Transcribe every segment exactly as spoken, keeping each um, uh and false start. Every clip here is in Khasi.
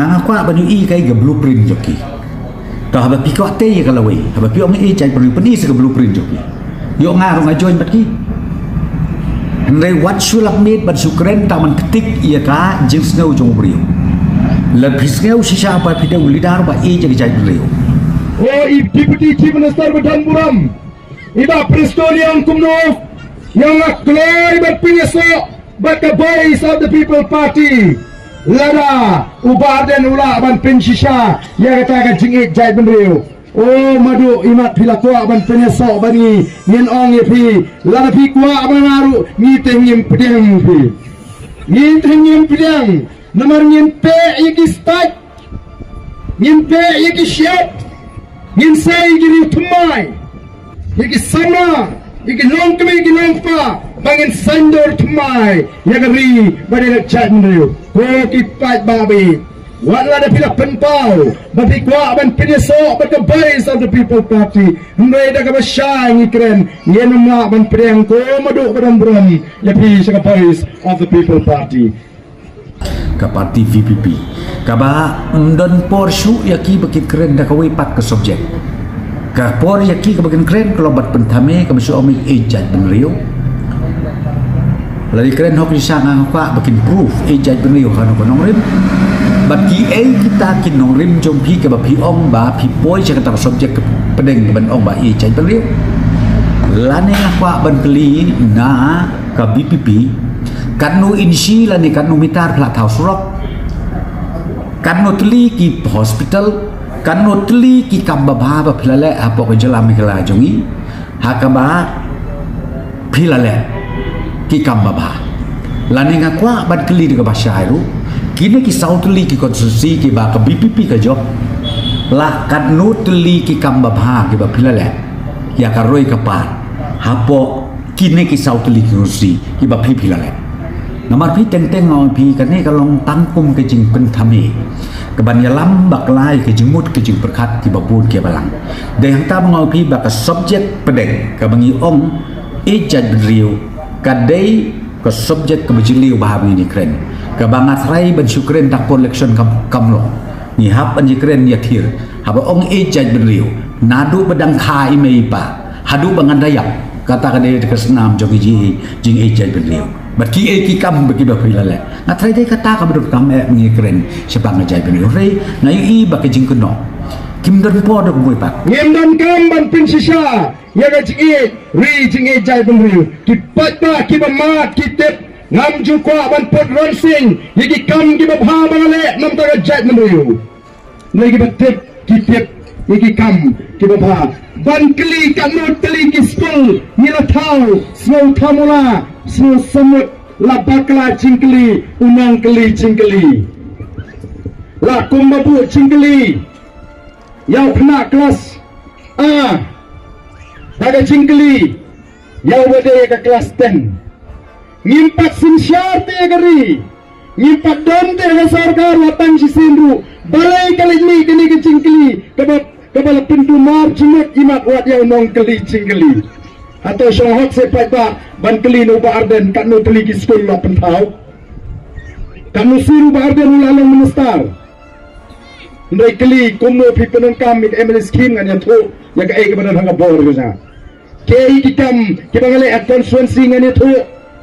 Nga kwah ban ïohi kaei ka blueprint jong ki. To haba phi kwah tei ïa ka lawei, haba phi ong ïa jaitbynriew, pyni sa ka blueprint jong ki. Ïoh nga ruh nga join bad ki. Hynrei wat shu lap miet ban shu kren tang ban ktik ïa ka jingsngew jong u briew. Lada phi sngew shisha ba phi dei u leader ba ïeit ïa ka jaitbynriew. O i Deputy Chief Minister ba don burom, i Bah Prestone ïa ong kumno, ïa ong nga kloi bad pynïasoh bad ka Voice of the People Party. Lada u Bah Ardent u lah ban pynshisha ïa kata ka jingïeit jaitbynriew. O Madu, imat phi la kwah ban pynïasoh bad ngi, ngin ong ïa phi, lada phi kwah bad nga ruh, ngi te ngim pdiang phi. Ngi te ngim pdiang, namar ngin peh ïa ki state, ngin peh ïa ki state, ngin sei ïa ki riew thymmai, ïa ki samla, ïa ki longkmie, ïa ki longkpa, ba ngin saiñdur thymmai ïa ka ri bad ïa ka jaitbynriew. Ko ki paidbah ba ïeit, wat lada phi la pynpaw ba phi kwah ban pynïasoh bad ka Voice of the People Party, hynrei da kaba shai ngi kren, ngin ym lah ban pdiang. Ko Madu ba don burom, ïa phi sha ka Voice of the People Party. Ka party V P P kaba ym don por shuh ïa ki ba ki kren da kawei pat ka subject. Ka por ïa ki kaba kin kren ka long bad pynthame, kaba shu ong ïa jaitbynriew. Lada kren hok shisha nga kwah ba kin proof ïa jaitbynriew ha nongrim. Bad kiei kita ki nongrim jong phi kaba phi ong ba phi poi sha kata ka subject ka pdeng ban ong ba ïa jaitbynriew. Lane nga kwah ban kylli na ka V P P, katno inshi lane katno mitar phi la thaw surok, katno tylli ki hospital, katno tylli ki kam babha ba phi la leh hapoh ka jylla Meghalaya jong ngi, ha kaba phi la leh ki kam babha. Lane nga kwah ban kylli da kaba shai ruh, kine ki saw tylli ki constituency kiba ka V P P ka jop, la katno tylli ki kam babha kiba phi la leh ïa ka roi ka par hapoh kine ki saw tylli ki constituency kiba phi phi la leh. Namar phi teng teng nga ong phi kane ka long tang kum ka jingpynthame, kaban ïalam bakla ïa ka jingmut ka jingpyrkhat kiba bun kiba lang. Dei hangta ba nga ong phi ba ka subject pdeng kaba ngi ong ïa jaitbynriew ka dei ka subject kaba jylliew ba ha ba ngi kren. Kaba nga tharai ban shu kren tang por election kam, kam long. Ngi hap ban ïa kren ïa thir. Haba ong ïa jaitbynriew, naduh ba dang kha i mei i pa haduh ba ngan da ïap, kata ka dei ka snam jong ka jing, jingïeit jaitbynriew. Bad kiei ki kam ba kiba phi la leh. Nga tharai dei kata kaba donkam eh ngi kren shaphang ka jaitbynriew. Hynrei nga ïohi ba ka jingkynnoh kim don por da kumwei pat. Ngim donkam ban pynshisha ïa ka jingïeit ri jingïeit jaitbynriew. Ki paidbah kiba mad ki tip, ngam ju kwah ban put ronsing ïa ki kam kiba bha ba nga leh namar ka jaitbynriew. Ngi kiba tip ki tip ïa ki kam kiba bha. Ban kylli katno tylli ki skul ngi la thaw, sngewthuh mula, sngewsumut, la bakla jingkylli, u nongkylli jingkylli. La kumba buh jingkylli ïa u khynnah klas A, da ka jingkylli ïa uba dei ka klas ten. Ngim pat synshar te ïa ka ri. Ngim pat don te ïa ka sorkar wat tang shisien ruh. Balei ka leit mih kane ka jingkylli kaba, kaba la pyndumar jingmut imat wat ïa u nongkylli jingkylli. Hato shong hok seh paidbah ban kylli na u Bah Ardent katno tylli ki skul la pynthaw? Katno sien u Bah Ardent u la long minister? Hynrei kylli kumno phi pyndonkam ïa ka M L A scheme ngan ïathuh ïa kaei kaba don ha ka bor ka jong nga. Kiei ki kam kiba nga leh ha constituency ngan ïathuh.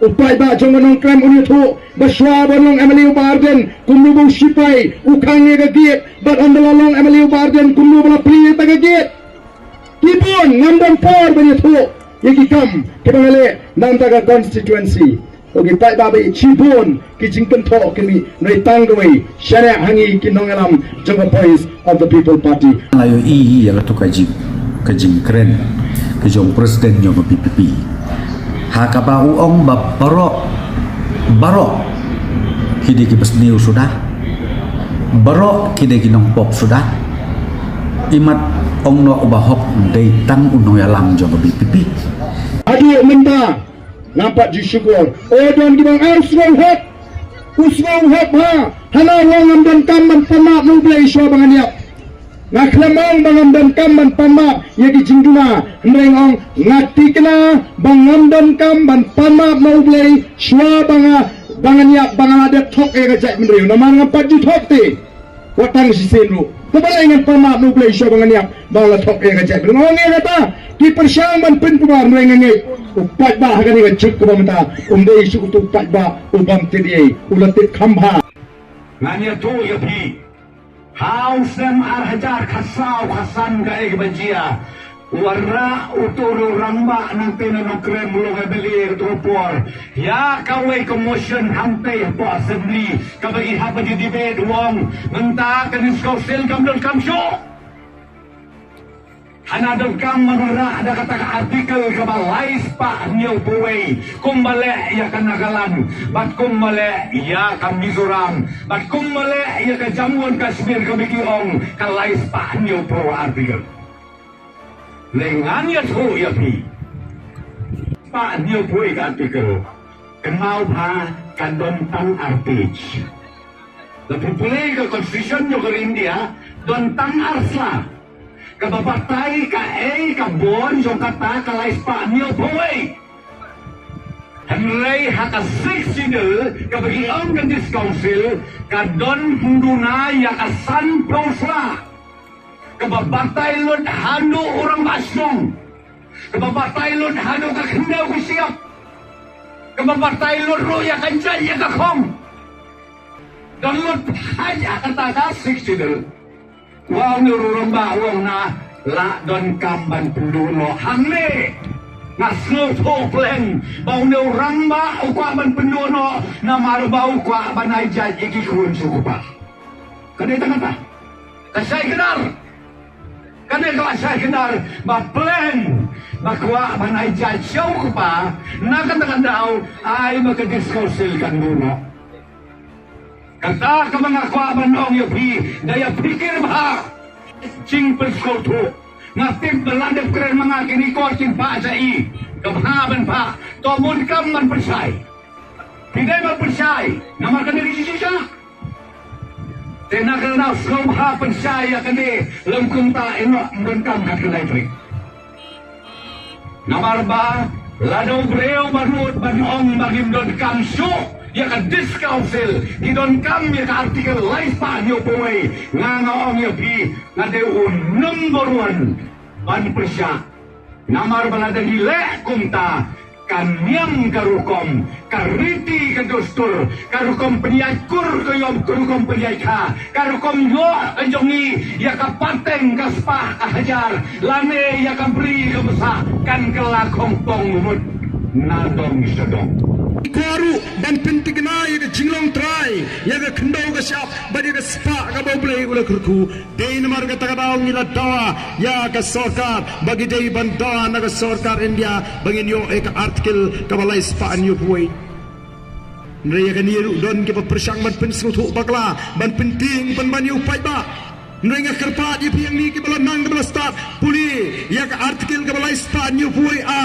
U paidbah jong ka Nongkrem un ïathuh ba shuwa ban long M L A u Bah Ardent kumno ba u shipai u khang ïa ka gate bad ynda la long M L A u Bah Ardent kumno ba la plie ïa ka gate. Ki bun, ngam don por ban ïathuh ïa ki kam kiba nga leh na ka bynta ka constituency. Ki paidbah ba ïeit, shibun ki jingkynthoh ki mih, hynrei tang kawei shaniah ha ngi ki nongïalam jong ka Voice of the People Party. La ïohi ïa kato ka jing, ka jingkren ka jong president jong ka V P P, ha kaba u ong ba baroh, baroh ki dei ki basniew suda, baroh ki dei ki nongpop suda. Imat ong noh u Bah Hok dei tang u nongïalam jong ka V P P. Haduh mynta ngam pat ju shukor. O don kiba ong ar sngewhok. U sngewhok ha, hana ruh ngam donkam ban pan map na U Blei shuwa ba ngan ïap. Nga khlem ong ba ngam donkam ban pan map ïa ki jingduna, hynrei nga ong nga thikna ba ngam donkam ban pan map na U Blei shuwa ba nga, ba ngan ïap, ba nga la dep thok ïa ka jaitbynriew. Namar ngam pat ju thok te. Wat tang shisien ruh. Te balei ngan pan map na U Blei shuwa ba ngan ïap ba la thok ïa ka jaitbynriew? Ong ïa kata ki pyrshang ban pynpumar, hynrei nga ngeit u paidbah ha kane ka juk kaba mynta um dei shu utu u paidbah u bym tip ei, u la tip kham bha. Ngan ïathuh ïa phi, ha u snem ar hajar khatsaw khatsan kaei kaba jia, u wanrah uto u rangbah nangta na Nongkrem, u long M L A kato ka por, ïa kawei ka motion hangtei hapoh Assembly kaba ki hap ban debate, u ong mynta ka District Council kam donkam shuh. Hana donkam ban wanrah da kata ka article kaba lai spah hynñiew phew wei kumba leh ïa ka Nagaland bad kumba leh ïa ka Mizoram bad kumba leh ïa ka Jammu and Kashmir kaba ki ong ka lai spah hynñiew phew article. Lei ngan ïathuh ïa phi. Spah hynñiew phew ka article. Kynmaw bha, ka don tang ar page. Lada phi pule ka Constitution jong ka India, don tang ar sla. Kaba batai kaei ka bor jong kata ka lai spah hynñiew phew wei. Hynrei ha ka Sixth Schedule kaba ki ong ka District Council, ka don hangduna ïa ka san phew sla. Kaba batai lut haduh u rangbah shnong. Kaba batai lut haduh ka khyndew ka shyiap. Kaba batai lut ruh ïa ka jait ïa ka khong. Don lut haduh kata ka Sixth Schedule. Wa une u rangbah u ong, nga la donkam ban pynduh noh hangne. Nga sngewthuh pleng ba une u rangbah u kwah ban pynduh noh namar ba u kwah ban ai jait ïa ki khun sha u kpa. Ka dei tang kata. Ka shai kdar. Kane ka la shai kdar ba pleng ba kwah ban ai jait sha u kpa, na kata ka daw ai ba ka District Council kan duh noh. Kata kaba nga kwah ban ong ïa phi, da ïa pyrkhat bha. Jingpynsngewthuh. Nga tip ba la dep kren ma nga kine ki por kin phah sha i. Ka bha ban phah. To bun kam ban pynshai. Phi dei ban pynshai. Namar kane ka jingshisha. Te na ka daw sngewbha pynshai ïa kane lem kumta, ïa noh, ym donkam khatkhyndai tarik. Namar ba lada u briew ba nud ban ong ba ngim donkam shuh ïa ka District Council, ki donkam ïa ka Article lai spah hynñiew phew wei, nga nga ong ïa phi, nga dei u number one ban pyrshah. Namar ba lada ngi leh kumta, ka niam ka rukom, ka riti ka dustur, ka rukom pynïaid kur ka ïom, ka rukom pynïaid kha, ka rukom ïoh ka jong ngi ïa ka pateng ka spah ka hajar, lane ïa ka bri ka bsa, kan kylla khongpong mut na dong sha dong. Kwah ruh ban pyntikna ïa ka jinglong trai ïa ka khyndew ka shyiap bad ïa ka spah kaba U Blei u la kyrkhu. Dei namar kata ka daw ngi la dawa ïa ka sorkar ba ngi dei ban dawa na ka sorkar India ba ngin ïoh ïa ka Article kaba lai spah hynñiew phew wei. Hynrei ïa kane ruh don kiba pyrshang ban pynsngewthuh bakla, ban pyntieng pynban ïa u paidbah. Hynrei nga kyrpad ïa phi hangne kiba la nang kiba la stad, pule ïa ka Article kaba lai spah hynñiew phew wei A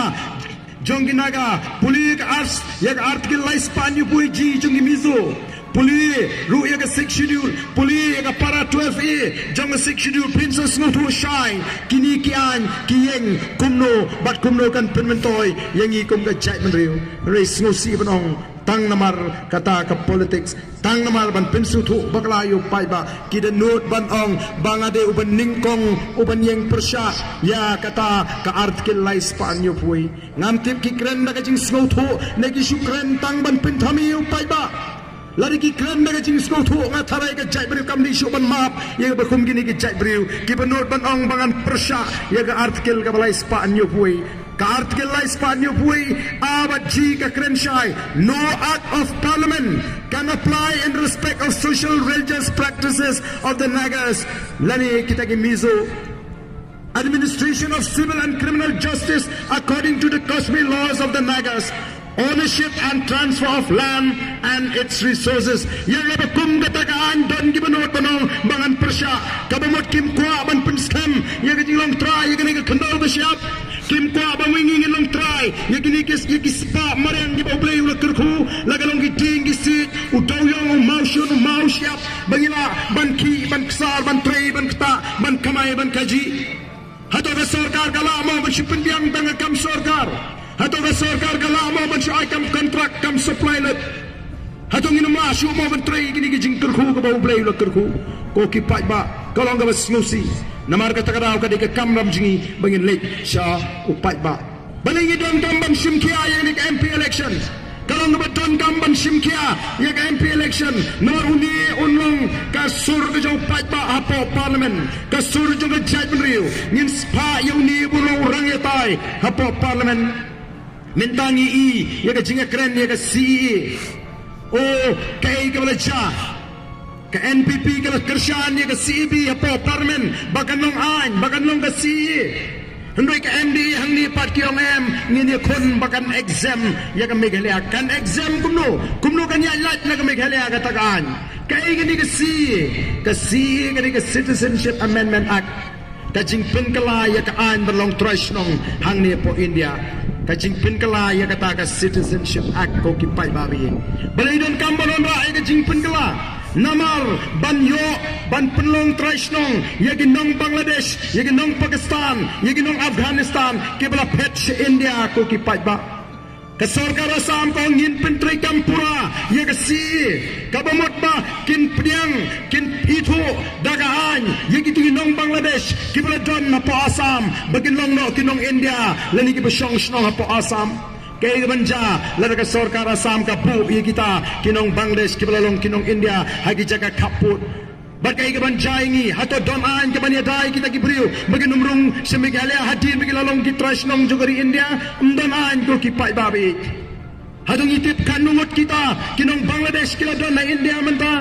jong ki Naga, pule ïa ka ars, ïa ka Article lai spah hynñiew phew wei G jong ki Mizo. Pule ruh ïa ka Sixth Schedule, pule ïa ka Para twelve A jong ka Sixth Schedule, phin sa sngewthuh shai kine ki aiñ ki ïeng kumno bad kumno kan pynmyntoi ïa ngi kum ka jaitbynriew. Hynrei sngewsih ban ong, tang namar kata ka politics, tang namar ban pynsngewthuh bakla ïa u paidbah, ki da nud ban ong ba nga dei uba nyngkong uba ïeng pyrshah ïa kata ka Article lai spah hynñiew phew wei. Ngam tip ki kren da ka jingsngewthuh ne ki shu kren tang ban pynthame ïa u paidbah. Lada ki kren da ka jingsngewthuh, nga tharai ka jaitbynriew kam dei shuh ban map ïa kiba kum kine ki jaitbynriew kiba nud ban ong ba ngan pyrshah ïa ka Article kaba lai spah hynñiew phew wei. Ka Article lai spah hynñiew phew wei A bad G ka kren shai, "No Act of Parliament can apply in respect of social religious practices of the Nagas," lane kita ki Mizo. "Administration of civil and criminal justice according to the customary laws of the Nagas, ownership and transfer of land and its resources." Ïa kaba kum kata ka aiñ don kiba nud ban ong ba ngan pyrshah, kaba mut kim kwah ban pynskhem ïa ka jinglong trai ïa kane ka khyndew ka shyiap. Kim kwah ba ma ngi ngin long trai ïa kine ki, ïa ki spah mariang kiba U Blei u la kyrkhu, la ka long ki dieng ki siej, u dewïong, u mawshun, u mawshyiap, ba ngi lah ban khih, ban ksar, ban trei, ban ktah, ban kamai, ban kajih. Hato ka sorkar ka lah mo ban shu pynbiang tang ka kam sorkar? Hato ka sorkar ka lah mo ban shu ai kam kontrak, kam supply lut? Hato ngin ym lah shuh mo ban trei kine ki jingkyrkhu kaba U Blei u la kyrkhu? Ko ki paidbah, ka long kaba sngewsih. Namar kata ka daw ka dei ka kamram jong ngi ba ngin leit sha u paidbah. Balei ngi donkam ban shim khia ïa kane ka M P election? Ka long kaba donkam ban shim khia ïa ka M P election. Namar une un long ka sur ka jong u paidbah hapoh parliament, ka sur jong ka jaitbynriew. Ngin spah ïa une ba un long u rangïatai hapoh parliament. Mynta ngi i ïa ka jingïakren ïa ka C A A. O, kaei kaba la jia? Ka N P P ka la kyrshan ïa ka C A B hapoh parliament ba kan long aiñ, ba kan long ka C A A. Hynrei ka M D A hangne pat ki ong em, ngin ïakhun ba kan exempt ïa ka Meghalaya. Kan exempt kumno? Kumno kan ïaid lait na ka Meghalaya kata ka aiñ? Kaei kane ka C A A? Ka C A A kane ka Citizenship Amendment Act. Ka jingpynkylla ïa ka aiñ ban long trai shnong hangne hapoh India. Ka jingpynkylla ïa kata ka Citizenship Act, ko ki paidbah ba ïeit. Balei donkam ban wanrah ïa ka jingpynkylla? Namar ban ïoh ban pynlong trai shnong ïa ki nong Bangladesh, ïa ki nong Pakistan, ïa ki nong Afghanistan kiba la phet sha India, ko ki paidbah. Ka sorkar Assam ka ong ngin pyntreikam pura ïa ka C A A. Kaba mut ba kin pdiang, kin ithuh da ka aiñ ïa kito ki nong Bangladesh kiba la don hapoh Assam ba kin long noh ki nong India lane kiba shong shnong hapoh Assam. Kaei kaban jia lada ka sorkar Assam ka buh ïa kita ki nong Bangladesh kiba la long ki nong India ha ki jaka khappud? Bad kaei kaban jia ïa ngi? Hato don aiñ kaban ïada ïa kita ki briew ba kin ym rung sha Meghalaya hadien ba ki la long ki trai shnong jong ka ri India? Ym don aiñ, ko ki paidbah ba ïeit. Hato ngi tip katno ngut kita ki nong Bangladesh ki la don ha India mynta?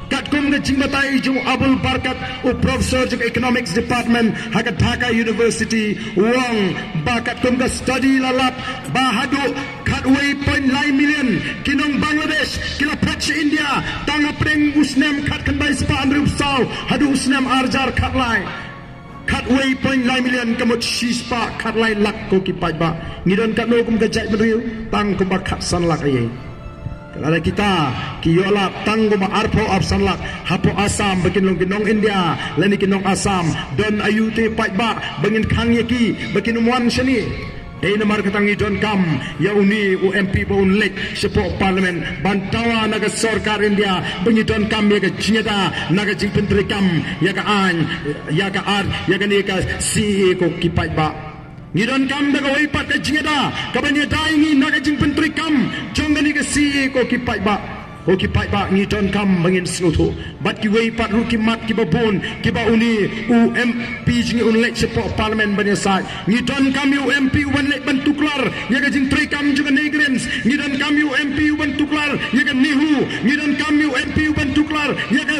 Katkum ka jingbatai jong u Abul Barkat, u professor jong ka Economics Department ha ka Dhaka University, u ong ba katkum ka study la lap ba haduh khatwei point lai million ki nong Bangladesh ki la phet sha India tang hapdeng u snem khatkhyndai spah hynriewphew saw haduh u snem arhajar khatlai. Khatwei point lai million ka mut shispah khatlai lak, ko ki paidbah. Ngi don katno kum ka jaitbynriew? Tang kumba khatsan lak ïa. Lada kita ki ïoh lap tang kumba arphew arphew san lak hapoh Assam ba kin long ki nong India lane ki nong Assam, don aïu te paidbah ba ngin khang ïa ki ba kin ym wan shane? Dei namar kata ngi donkam ïa une u M P ba un leit shapoh parliament ban dawa na ka sorkar India ba ngi donkam ïa ka jingïada na ka jingpyntreikam ïa ka aiñ, ïa ka ar, ïa kane ka C A A, ko ki paidbah. Ngi donkam da kawei pat ka jingïada kaban ïada ïa ngi na ka jingpyntreikam jong kane ka C A A, ko ki paidbah. Ko ki paidbah, ngi donkam ba ngin sngewthuh. Bad kiwei pat ruh ki mat kiba bun kiba une u M P jong ngi un leit shapoh parliament ban ïasaid. Ngi donkam ïa u M P uban leit ban tuklar ïa ka jingtreikam jong ka NEIGRIHMS. Ngi donkam ïa u M P uban tuklar ïa ka NEHU. Ngi donkam ïa u M P uban tuklar ïa ka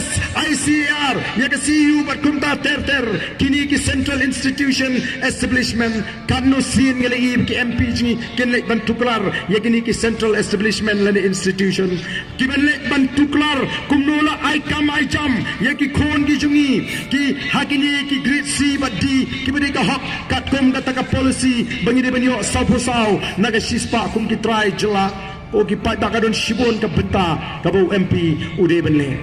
I C A R, ïa ka C U bad kumta ter ter. Kine ki central institution establishment, katno sien ngi la ïohi ba ki M P jong ngi kin leit ban tuklar ïa kine ki central establishment lane institution? Kiban leit ban tuklar kumno la ai kam ai jam ïa ki khun ki jong ngi, ki ha kine ki grade C bad D, kiba dei ka hok katkum kata ka policy ba ngi dei ban ïoh sawphew saw na ka shispah kum ki trai jylla. Ko ki paidbah, ka don shibun ka bynta kaba u M P u dei ban leh.